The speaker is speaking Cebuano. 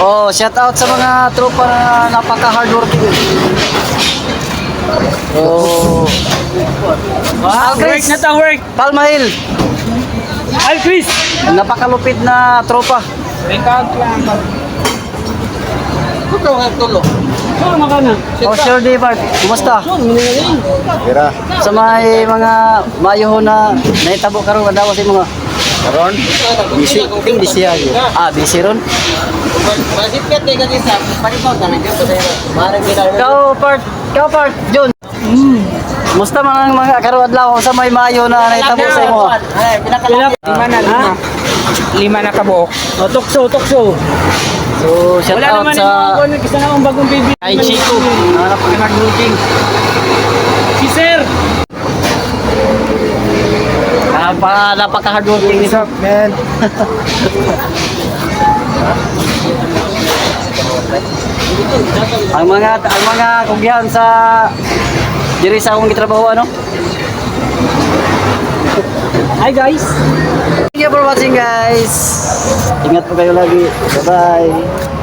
Oh, shout out sa mga tropa na napaka hardworking. Oh. Al Work Chris, na ta, work. Palma Hill. Al Chris. Napakalupit na tropa. So, makana. Oh, sure day, Bart. Kumusta? Tira. Sa may mga mayo na nahitabo karon adlaw sa mga Karon, busy, ting busy yun. Ah, busy ron. Ikaw part, ikaw part, Jun. Kumusta man ang mga karon adlaw sa may mayo na nahitabo sa imo? Pila? Lima na, lima. Lima na kabuok. Oh, tukso, tukso. So, shout Wala out naman sa yung mga kuno, kasi na akong bagong baby. kay Chico, na napaka-hardworking. Si Sir. Napaka-hardworking What's nito. up, man? Ang mga kugyan sa diri sa akong gitrabaho ano. Hi, guys. Thank you for watching, guys. Ingat po kayo lagi. Bye-bye.